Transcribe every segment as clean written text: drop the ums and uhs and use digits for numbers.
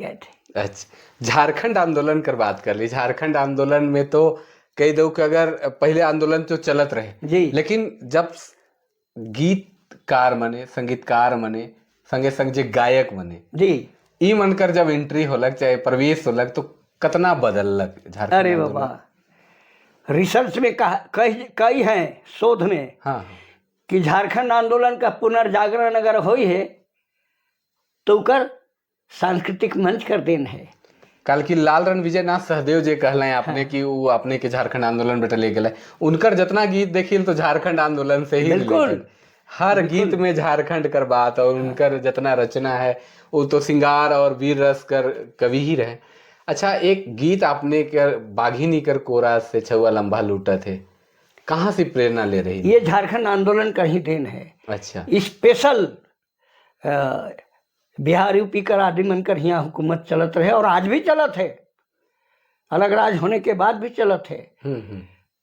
गए थे। अच्छा, झारखंड आंदोलन कर बात कर ली। झारखंड आंदोलन में तो कह दो कि अगर पहले आंदोलन तो चलत रहे लेकिन जब गीतकार मने, संगीतकार मने, संगे संग जे गायक मने, ई मनकर जब एंट्री होलक चाहे प्रवेश होलक तो कतना बदललक झारखंड अरे आंदोलन? बाबा, रिसर्च में कहा कई कई हैं शोध में कि झारखंड आंदोलन का पुनर्जागरण अगर होई है तो उकर सांस्कृतिक मंच कर देन है। काल की लाल रण विजय नाथ सहदेव जे कहले आपने कि वो अपने के झारखंड आंदोलन बेटा ले गेले, उनकर जितना गीत देखिल तो झारखंड आंदोलन से ही related। हर गीत में झारखंड कर बात और उनकर जितना रचना है वो तो सिंगार और वीर रस कर कवि ही रहे। अच्छा, एक गीत आपने कर बाघिनी कर कोरा से छुआ लंबा लूटा थे, कहाँ से प्रेरणा ले रही? ये झारखंड आंदोलन का ही then है। स्पेशल बिहार, यूपी कर आदमी मनकर यहाँ हुकूमत चलत रहे और आज भी चलत है, अलग राज्य होने के बाद भी चलत है।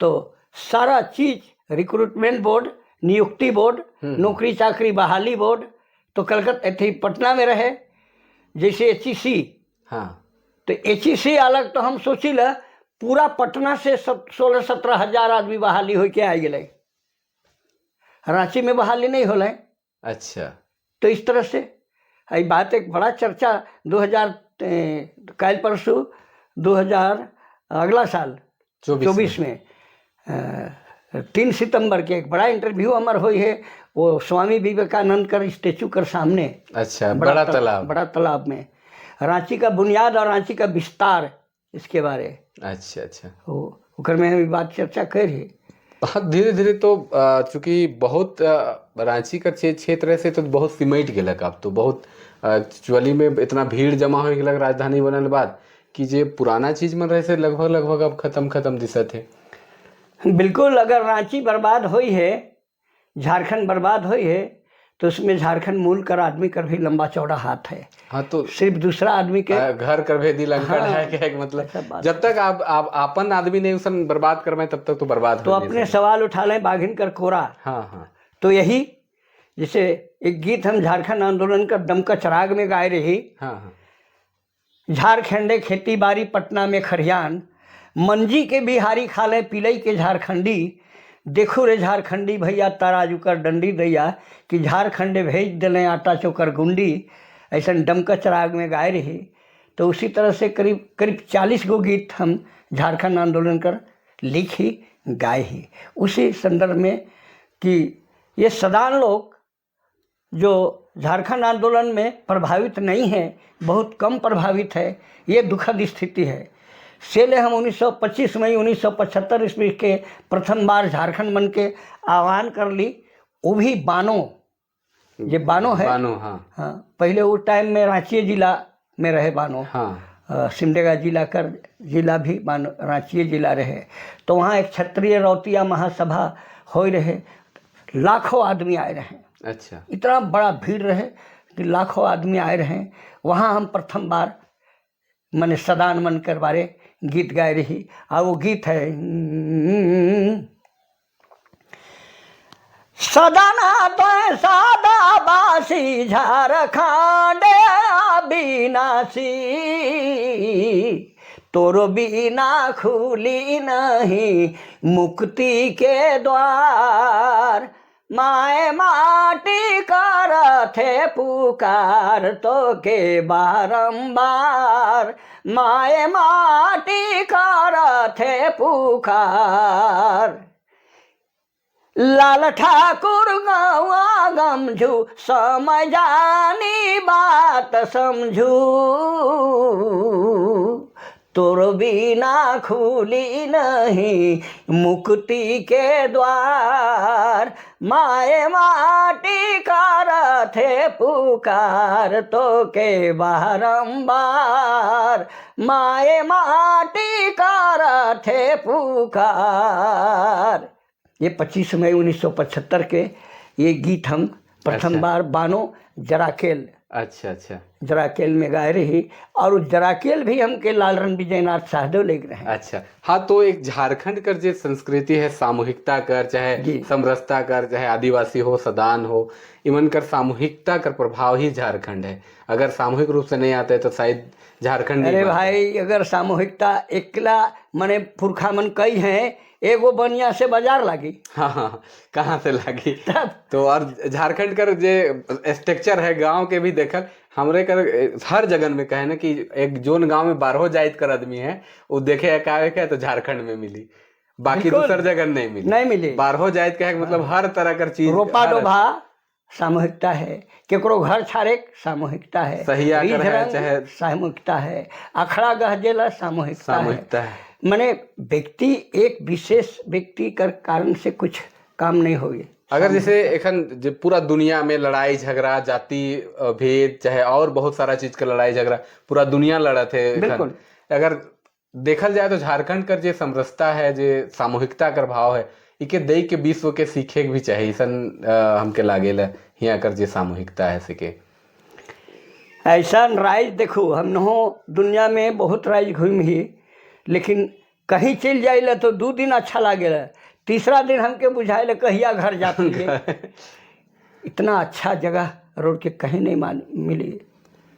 तो सारा चीज रिक्रूटमेंट बोर्ड, नियुक्ति बोर्ड, नौकरी चाकरी बहाली बोर्ड तो कलकत्ता थी, पटना में रहे, जैसे एचईसी। तो एचईसी अलग तो हम सोची ला पूरा पटना से 16-17 हजार आदमी बहाली होके आ गए, रांची में बहाली नहीं होले। तो इस तरह से ये बात एक बड़ा चर्चा 2000 कल परसों 2000 अगला साल 24। 24 में 3 सितंबर के एक बड़ा इंटरव्यू हमार हुई है, वो स्वामी विवेकानंद कर स्टेचू कर सामने। अच्छा, बड़ा तालाब। बड़ा तालाब में रांची का बुनियाद और रांची का विस्तार, इसके बारे अच्छा अच्छा वो ओकर में हम बात चर्चा करी। हाँ, धीरे धीरे तो चूंकि बहुत रांची का क्षेत्र से तो बहुत सिमट गेलक। अब तो बहुत एक्चुअली में इतना भीड़ जमा हो गेलक राजधानी बनल बाद कि जे पुराना चीज मन रहे से लगभग लगभग अब खत्म खत्म दिसत है। बिल्कुल, अगर रांची बर्बाद हुई है, झारखंड बर्बाद हुई है, तो उसमें झारखंड मूल कर आदमी कर भी लंबा चौड़ा हाथ है। हाँ तो सिर्फ दूसरा आदमी के घर कर भेदी लंका ढाए के एक मतलब ऐसा बात। जब तक आप आपन आदमी नहीं उसन बर्बाद करवाए, तब तक तो बर्बाद तो हो नहीं अपने सके। सवाल उठा लें बाघिन कर कोरा। हाँ हाँ तो यही जैसे एक गीत हम झारखंड आंदोलन का दमका चराग में गाए रही। हाँ हाँ झारखंडे खेती बाड़ी, पटना में खरियान, मंजी के बिहारी खाले पिलई के झारखंडी, देखो रे झारखंडी भैया तराजू कर डंडी दैया, कि झारखंडे भेज दिले आटा चोकर गुंडी। ऐसा डमका चराग में गाए रही। तो उसी तरह से करीब करीब 40 गो गीत हम झारखंड आंदोलन कर लिखी, गाए ही, उसी संदर्भ में कि ये सदान लोग जो झारखंड आंदोलन में प्रभावित नहीं है, बहुत कम प्रभावित है, ये दुखद स्थिति है। सेले हम 1925 मई 1975 ईस्वी के प्रथम बार झारखंड मन के आह्वान कर ली, वो भी बानो, ये बानो है। बानो, हाँ। हाँ, पहले वो टाइम में रांची जिला में रहे बानो। सिमडेगा जिला कर जिला भी बानो रांची जिला रहे, तो वहाँ एक क्षत्रिय रौतिया महासभा हो रहे, लाखों आदमी आए रहे। इतना बड़ा भीड़ रहे कि लाखों आदमी आए रहे। वहाँ हम प्रथम बार मैंने सदान मन कर बारे गीत गाए रही और वो गीत है: सदना तो सादा बासी झारखंड अविनाशी, तोरो बिना खुली नहीं मुक्ति के द्वार, माए माटी करथे पुकार तो के बारंबार, माए माटी करथे पुकार, लाल ठाकुर गौआ गमझू समय जानी बात समझू, तोर बिना खुली नहीं मुक्ति के द्वार, माए माटी करथे पुकार तो के बारंबार, माए माटी करथे पुकार। ये 25 मई 1975 के ये गीत हम प्रथम बार बानो जराकेल अच्छा अच्छा जराकेल में गाए रही और उस जराकेल भी हमके लाल रन विजयनाथ शाहदेव लेके रहे। अच्छा, हाँ, तो एक झारखंड कर जे संस्कृति है सामूहिकता कर, चाहे जी। समरसता कर, चाहे आदिवासी हो सदान हो, इमन कर सामूहिकता कर प्रभाव ही झारखंड है। अगर सामूहिक रूप से नहीं आते तो शायद झारखंड नहीं अरे बनता। भाई, अगर सामूहिकता एकला मने पुरखा मन कई हैं, एगो बनिया से बाजार लागी। हाँ हाँ, कहाँ से लागी? तब तो और झारखंड कर जे स्ट्रक्चर है गांव के भी देखल हमरे कर हर जगह में कहे ना कि एक जोन गांव में बारहो जाइत कर आदमी है वो देखे का के तो झारखंड में मिली, बाकी बिल्कुल। दूसर जगह नहीं मिली। नहीं मिली। बारहो जाइत कहे के मतलब हर तरह कर चीज, रोपा हर- डोभा सामूहिकता है, केकरो घर छाड़े सामूहिकता है, सहिया कर रीझ है, रंग चाहे- सामूहिकता है, अखड़ा गहजेला सामूहिकता है। सामूहिकता है। माने व्यक्ति एक विशेष व्यक्ति कर कारण से कुछ काम नहीं होगी। अगर जैसे एखन जे पूरा दुनिया में लड़ाई झगड़ा जाति भेद चाहे और बहुत सारा चीज का लड़ाई झगड़ा पूरा दुनिया लड़त है एखन। बिल्कुल। अगर देखल जाए तो झारखंड कर जे समरसता है, जे सामूहिकता कर भाव है, इके दई के विश्व के सीखे के भी चाहिए। ऐसन हमके लागेला हियां कर जे सामूहिकता है सीखे। ऐसा राइज देखो, हम नहो दुनिया में बहुत राइज घूम ही, लेकिन कहीं चल जाइला तो 2 दिन अच्छा लागेला, तीसरा दिन हमके बुझाइला कहिया घर जाती है। इतना अच्छा जगह रोड के कहीं नहीं मान मिली।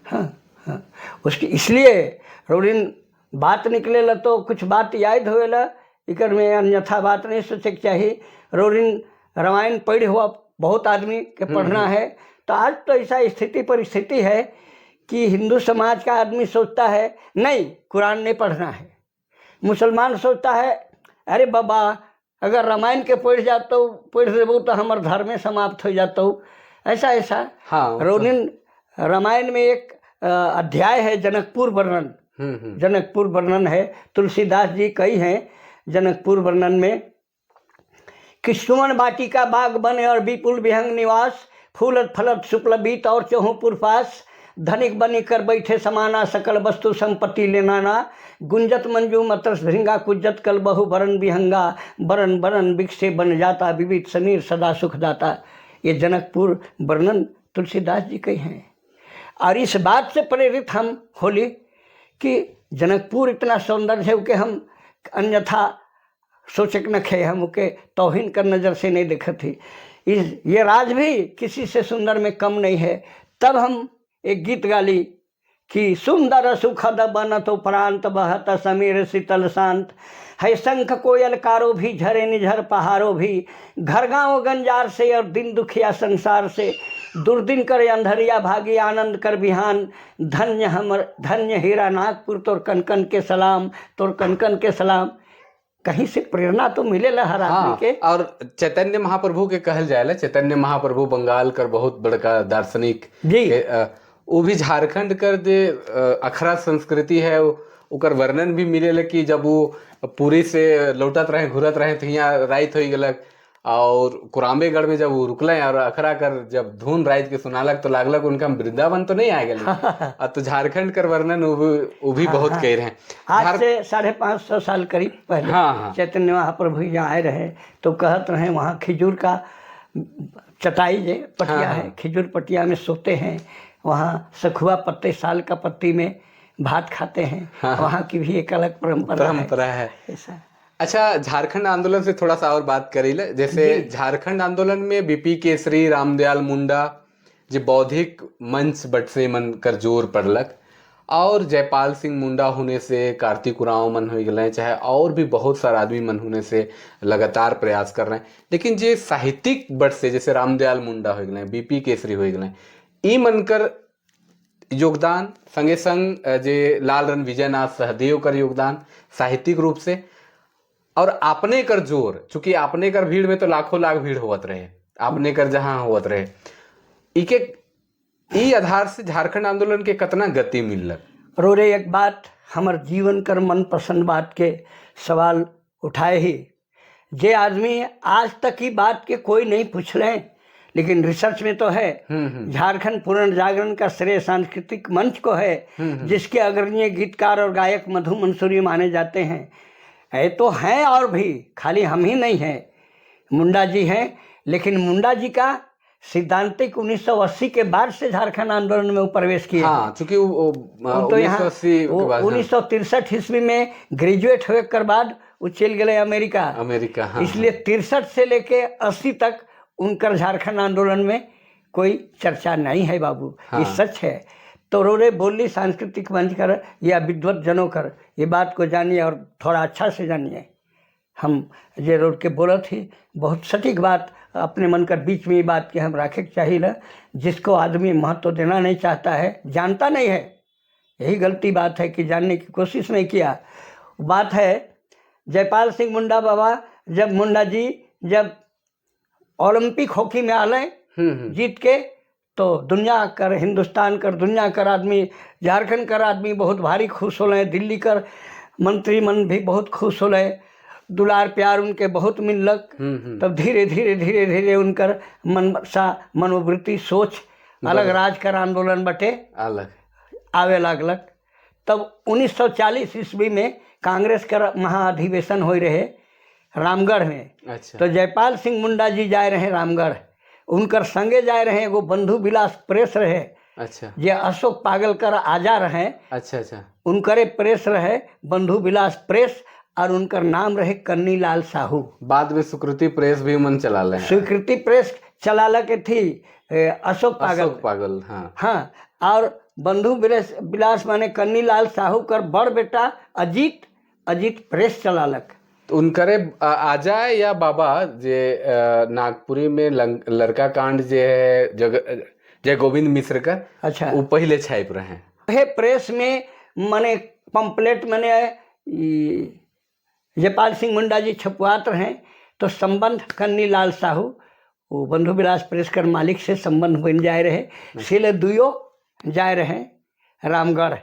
हाँ हाँ, उसकी इसलिए रोडिन बात निकलेला तो कुछ बात याद होएला, इकर में अन्यथा बात नहीं सोचे के चाहिए। रोडिन रामायण पढ़ हुआ बहुत आदमी के पढ़ना है, तो आज तो ऐसा स्थिति परिस्थिति है कि हिंदू समाज का आदमी सोचता है नहीं कुरान नहीं पढ़ना है, मुसलमान सोचता है अरे बाबा अगर रामायण के पढ़ जातो पढ़ देबो तो हमार धर्मे समाप्त हो जातो, ऐसा ऐसा। हाँ, रोनिन रामायण में एक अध्याय है जनकपुर वर्णन, जनकपुर वर्णन है, तुलसीदास जी कई हैं जनकपुर वर्णन में कि सुमन वाटिका बाग बने और विपुल विहंग निवास, फूलत फलत शुक्ल बीत और चहुपुर पास, धनिक बनी कर बैठे समाना, सकल वस्तु संपत्ति लेनाना, गुंजत मंजू मतरस भृंगा, कुज्जत कल बहु बरन विहंगा, बरन बरन विकसे बन जाता, विविध समीर सदा सुख दाता। ये जनकपुर वर्णन तुलसीदास जी के हैं। और इस बात से प्रेरित हम होली कि जनकपुर इतना सौंदर्य है कि हम अन्यथा सोचक न खे, हम उके तौहीन कर नज़र से नहीं देखत थी। इस ये राज भी किसी से सुंदर में कम नहीं है। तब हम एक गीत गाली कि सुंदर सुखद बन तो प्रांत बहत समीर शीतल शांत है, शंख कोयल कारो भी झरे निझर पहाड़ो भी, घर गाँव गंजार से और दिन दुखिया संसार से, दुर्दिन करे अंधरिया भागी आनंद कर बिहान, धन्य हमर धन्य हीरा नागपुर तोर कनकन के सलाम, तोर कनकन के सलाम। कहीं से प्रेरणा तो मिलेला हर आदमी हाँ, के। और चैतन्य महाप्रभु के कहल जाएला, चैतन्य महाप्रभु बंगाल कर बहुत बड़का दार्शनिक जी। के, वो भी झारखंड कर जे अखरा संस्कृति है ओकर वर्णन भी मिलेला कि जब वो पुरी से लौटत रहे घुरत रहे तो यहाँ रात हो गलक और कुराम्बेगढ़ में जब वो रुकले और अखरा कर जब धुन रात के सुनालक तो लागलक उनका हम वृंदावन तो नहीं आ गए। और तो झारखंड कर वर्णन वो भी बहुत कह रहे हैं। आज से 550 साल करीब पहले हाँ, हाँ। चैतन्य महाप्रभु यहाँ आए रहे तो कहत रहे वहाँ खजूर का चटाई जे पटिया हाँ, है, खजूर पटिया में सोते हैं, वहाँ सखुआ पत्ते साल का पत्ती में भात खाते हैं, हाँ, वहाँ की भी एक अलग परंपरा है। परंपरा है। ऐसा। अच्छा, झारखंड आंदोलन से थोड़ा सा और बात करी ले। जैसे झारखंड आंदोलन में बीपी केसरी, रामदयाल मुंडा जे बौद्धिक मंच बटसे मन कर जोर पड़लक और जयपाल सिंह मुंडा होने से कार्तिक उरांव मन हो गए, चाहे और भी बहुत सारा आदमी मन होने से लगातार प्रयास कर रहे हैं। लेकिन जे साहित्यिक बट से जैसे रामदयाल मुंडा हो गए, बीपी केसरी हो गए, ई मन कर योगदान संगे संग जे लाल रन विजयनाथ सहदेव कर योगदान साहित्यिक रूप से और आपने कर जोर, चूंकि आपने कर भीड़ में तो लाखों लाख भीड़ होवत रहे, आपने कर जहां होवत रहे, इके ई आधार से झारखंड आंदोलन के कतना गति मिललक? रोरे एक बात हमर जीवन कर मनपसंद बात के सवाल उठाए ही, जे आदमी आज तक की बात के कोई नहीं पूछ रहे, लेकिन रिसर्च में तो है। झारखंड पुनर्जागरण का श्रेय सांस्कृतिक मंच को है, जिसके अग्रणीय गीतकार और गायक मधु मंसूरी माने जाते हैं। है तो हैं और भी, खाली हम ही नहीं हैं, मुंडा जी हैं, लेकिन मुंडा जी का सिद्धांतिक 1980 के बाद से झारखंड आंदोलन में वो प्रवेश किए। हाँ, चूंकि वो वो तो यहाँ 1980 के बाद, हाँ। 1963 ईस्वी में ग्रेजुएट हुए कर बाद वो चल गए अमेरिका। अमेरिका, हाँ। इसलिए 63 से लेके 80 तक उनकर झारखंड आंदोलन में कोई चर्चा नहीं है बाबू। ये सच है। तो रोरे बोली सांस्कृतिक मंच कर या विद्वत जनों कर ये बात को जानिए और थोड़ा अच्छा से जानिए। हम जे रोड के बोलत ही बहुत सटीक बात अपने मन कर बीच में ये बात के हम रखे के चाहिए। जिसको आदमी महत्व देना नहीं चाहता है, जानता नहीं है, यही गलती बात है कि जानने की कोशिश नहीं किया। बात है जयपाल सिंह मुंडा बाबा, जब मुंडा जी जब ओलंपिक हॉकी में आले जीत के, तो दुनिया कर, हिंदुस्तान कर, दुनिया कर आदमी, झारखंड कर आदमी बहुत भारी खुश हो रहे। दिल्ली कर मंत्री मन भी बहुत खुश हो रहे, दुलार प्यार उनके बहुत मिलक। तब धीरे धीरे धीरे धीरे उनकर मन सा मनोवृत्ति सोच अलग राज कर आंदोलन बटे अलग आवे लागलक। तब 1940 ईस्वी में कांग्रेस कर महाअधिवेशन हो रहे रामगढ़ में। तो जयपाल सिंह मुंडा जी जाए रहे रामगढ़, उनकर संगे जाए रहे एगो बंधु विलास प्रेस रहे, जे अशोक पागलकर आजा रहे। अच्छा अच्छा उनकरे प्रेस रहे बंधु विलास प्रेस और उनकर नाम रहे कन्नी लाल साहू। बाद में सुकृति प्रेस भी मन चला ले। स्वीकृति प्रेस चलाला के थी अशोक पागल। अशोक पागल, हाँ। हाँ, और बंधु विलास विलास माने कन्नी लाल साहू कर बड़ बेटा अजीत, अजीत प्रेस चलालक। तो उनकरे आजा या बाबा जे नागपुरी में लड़का कांड जे है जय गोविंद मिश्र का, वो पहले छाप रहे। हे प्रेस में माने पंपलेट माने ई जयपाल सिंह मुंडा जी छपवात रहे, तो संबंध कन्नी लाल साहू वो बंधु विलास प्रेस कर मालिक से संबंध बन जाए रहे, इसलिए दुयो जाए रहे रामगढ़।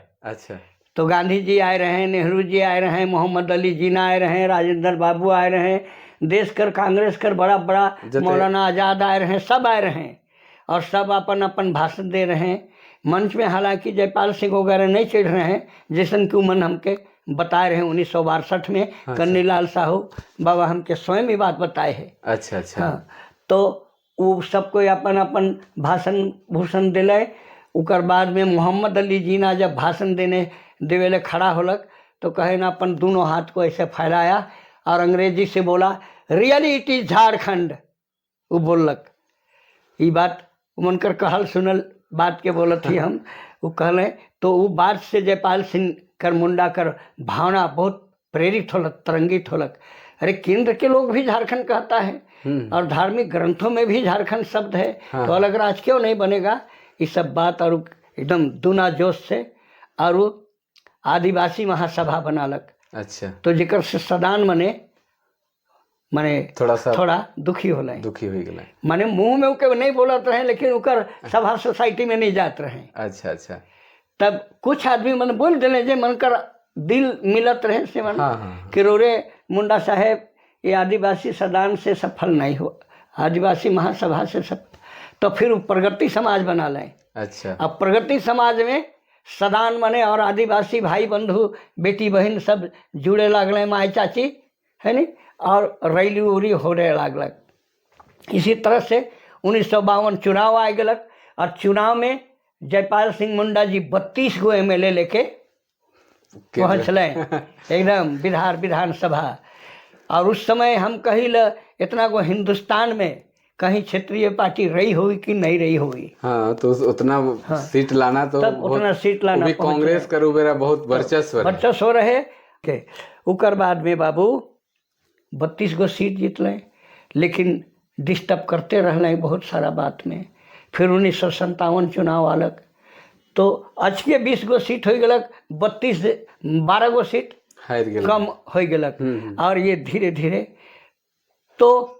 तो गांधी जी आए रहे, नेहरू जी आए रहे, मोहम्मद अली जिन्ना आए रहे, राजेंद्र बाबू आए रहे, देश कर कांग्रेस कर बड़ा बड़ा मौलाना आज़ाद आए रहे, सब आए रहे और सब अपन अपन भाषण दे रहे हैं मंच में। हालांकि जयपाल सिंह वगैरह नहीं चढ़ रहे हैं, जैसन कि मन हमके बताए रहे 1962 में। कन्नी लाल साहू बाबा हमके स्वयं ही बात बताए है। अच्छा अच्छा हाँ, तो वो सबको अपन अपन भाषण भूषण दिले। उकर बाद में मोहम्मद अली जीना जब भाषण देने देवेले खड़ा होलक, तो कहे ना अपन दोनों हाथ को ऐसे फैलाया और अंग्रेजी से बोला, "Really it is Jharkhand।" वो बोललक। ई बात उनकर कहल सुनल बात के बोलत ही हम। वो कहले तो वो बात से जयपाल सिंह कर मुंडा कर भावना बहुत प्रेरित होलक, तरंगित होलक। अरे, केंद्र के लोग भी झारखंड कहता है और धार्मिक ग्रंथों में भी झारखंड शब्द है, तो अलग राज्य क्यों नहीं बनेगा? ये सब बात और एकदम दूना जोश से और वो आदिवासी महासभा बनालक। तो जेकर से सदान मने मने थोड़ा सा थोड़ा दुखी होले। दुखी हो गए। माने मुंह में ओके नहीं बोलत रहे, लेकिन ओकर सभा सोसाइटी में नहीं जात रहे। अच्छा अच्छा तब कुछ आदमी मन बोल दिले जे मन कर दिल मिलत रहे से मन हाँ हाँ कि रोरे मुंडा साहेब, ये आदिवासी सदान से सफल नहीं हो, आदिवासी महासभा से सब। तो फिर वो प्रगति समाज बना लें। अब प्रगति समाज में सदान मने और आदिवासी भाई बंधु बेटी बहन सब जुड़े लागल, माई चाची है नी, और रैली उरी होने लागलक। इसी तरह से 1952 चुनाव आ गलक और चुनाव में जयपाल सिंह मुंडा जी 32 गो एमएलए लेके पहुँचले एकदम बिहार विधानसभा। और उस समय हम कही ल इतना गो हिंदुस्तान में कहीं क्षेत्रीय पार्टी रही हुई कि नहीं रही हुई। हाँ, तो उतना सीट लाना तो तब उतना सीट लाना वो भी कांग्रेस का मेरा बहुत वर्चस्व रहे। वर्चस्व रहे के उकर बाद में बाबू 32 गो सीट जीतले, लेकिन डिस्टर्ब करते रहले बहुत सारा बात में। फिर 1957 चुनाव आलक तो अचके 20 गो सीट हो गलक, 32 12 गो सीट हार गेल। कम हो गलक। और ये धीरे धीरे तो